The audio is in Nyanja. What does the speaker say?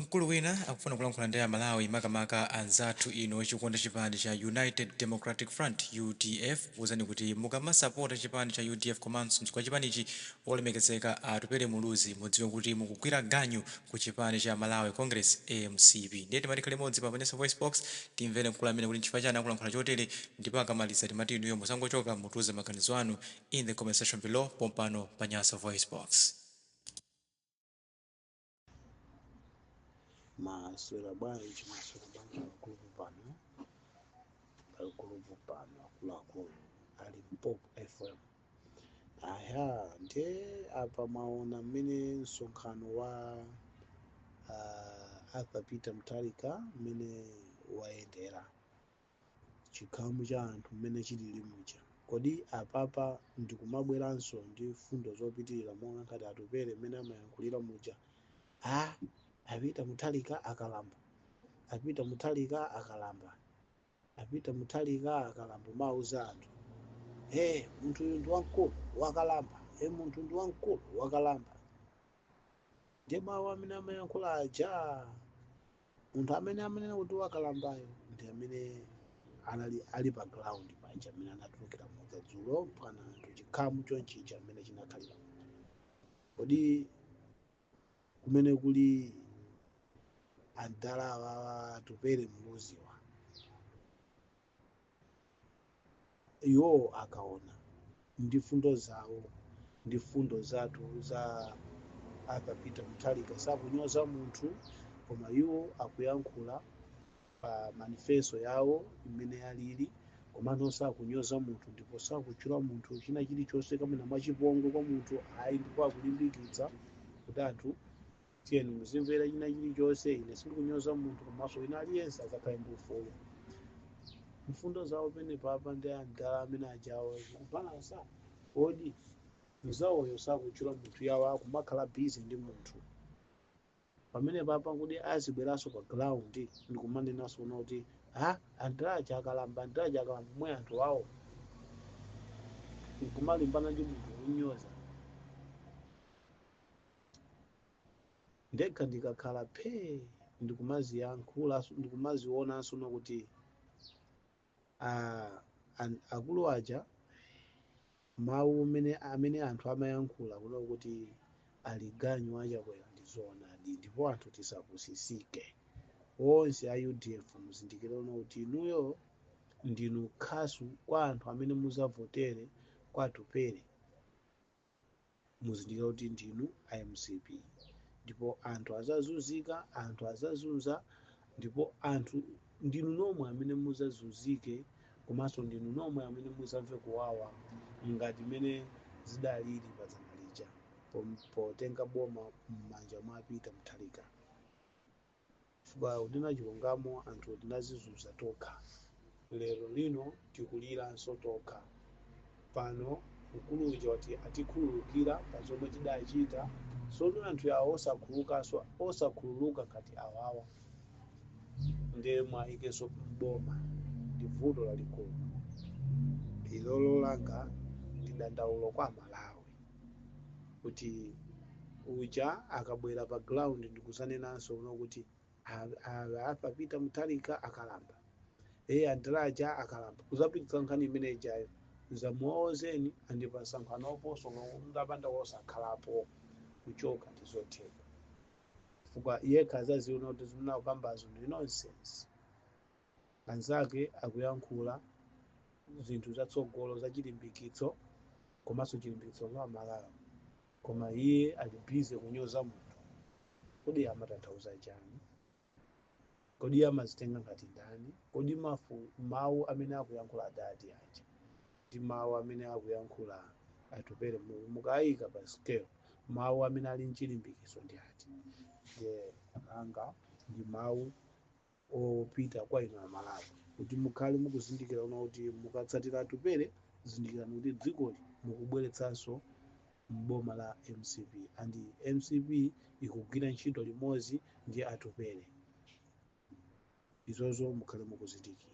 Mkulu wina akufuna kulankhula ndi Amalawi, makamaka anzathu inu ochikonda chipani cha United Democratic Front, UDF, kuwuzani kuti mukamasapota chipani cha UDF komanso mtsogoleri wa chipanichi, olemekezeka Atupele Muluzi, mudziwe kuti mukugwira ganyu ku chipani cha Malawi Congress, MCP. Ndiye timati tikhale limodzi pa Nyasa Voice Box, timvere mkulu amene kuti nchifukwa chani akulankhula chotere, ndipo akamaliza timati inuyo musangochoka, mutiuze maganizo anu in the comment section below pompano pa Nyasa Voice Box. Maswera bwanji, maswera bwanji pagulupu pano, pagulupu pano akuluakulu a Limpopo FM. Aya, nde apa mwaona mmene msonkhano wa Arthur Peter Mutharika mmene wayendera, chikhamu cha anthu mmene chilili muja. Kodi apapa ndikumabweranso ndi fundo zopitirira monga ngati Atupele mmene amayankhulira muja, a a Peter Mutharika akalamba, a Peter Mutharika akalamba, a Peter Mutharika akalamba, mauza anthu, "He, munthu uyu ndi wamkulu, wakalamba, he, munthu ndi wamkulu, wakalamba." Ndiye mawu amene amayankhula aja, munthu amene amanena kuti wakalambayo ndi amene anali ali pa ground paja, amene anatulukira muja dzulo, mpaka anthu chikhamu chonchicha amene chinakhalira. Kodi kumene kuli andala awawa, Atupele Muluziwa, iwo akaona ndi fundo zawo ndi fundo zathu za Arthur Peter Mutharika, sakunyoza munthu, koma iwo akuyankhula pa manifesto yawo imene alili, komano sakunyoza munthu ndipo sakutchula munthu china chilichonse kapena mwachipongwe kwa munthu ayi, ndipo akulimbikitsa kuti anthu tiyeni muzimvera china chilichonse. Ine sindikunyoza munthu, komanso wina aliyense azakhale ndi ufulu. Mfundo zawo pene papa ndi andala amene ajawo zikubalansa. Kodi mzawoyo sakutchula munthu, yawo akumakhala busy ndi munthu pamene papa, kuti azibweranso pa ground ndikumanenanso kuno kuti ha, andala aja akalamba, andala aja akalamba, mwe anthu awo nkumalimbana ndi munthu kunyoza? Ndekha ndikakhala phee ndikumaziyankhula, ndikumazionanso nokuti akulu aja mawu amene anthu amayankhula kuno kuti ali ganyu wa Chakwera ndi zoonadi, ndipo anthu tisapusisike. Onse a UDF muzindikire kuti inuyo ndinu khasu kwa anthu amene muzavotere kwa Atupele. Muzindikire kuti ndinu a MCP ndipo anthu azazunzika, anthu azazunza, ndipo anthu ndinu nomwe amene muzazunzike, komanso ndinu nomwe amene muzamve kuwawa ngati mmene zidalili padzana lija potenga boma m'manja mwa Peter Mutharika, chifukwa kunena chilungamo anthu tinazizunza tokha, lero lino tikuliranso tokha. Pano mkulu uja wati atikhululukira pa zomwe tidachita. Sono anthu awo osakhululukanso, osakhululuka ngati awawa, ndiye mwayikenso mboma, ndi vuto lalikulu. Ilolo langa ndi dandaulo kwa Malawi kuti uja akabwera pa ground ndikuzanenanso kuno kuti Arthur Peter Mutharika akalamba, eye andala aja akalamba, kuzapititsa nkhani imene ijayo, nzamuwawozeni andi pa msonkhanoponso ndapanda wosakhalapo kuchoka ndizotheka, chifukwa yekha azaziona kuti zimene akukambazo ndi nonsense. Anzake akuyankhula zinthu zatsogolo zachilimbikitso komanso chilimbikitso kwa Malawi, koma iye ali busy kunyoza munthu. Kodi amatanthauza chani? Kodi iye amazitenga ngati ndani? Kodi mawu amene akuyankhula adadi aja ndi mawu amene akuyankhula Atupele, mukayika pa scale, mawu amene ali mchilimbikitso ndi ati? Ndiye anga ndi mawu opita kwa inu Amalawi kuti mukhale mukuzindikira kuno kuti mukatsatira Atupele, zindikirani kuti dzikoli mukubweretsanso mboma la MCP, and MCP ikugwira ntchito limodzi ndi Atupele. Izozo mukhale mukuzindikira.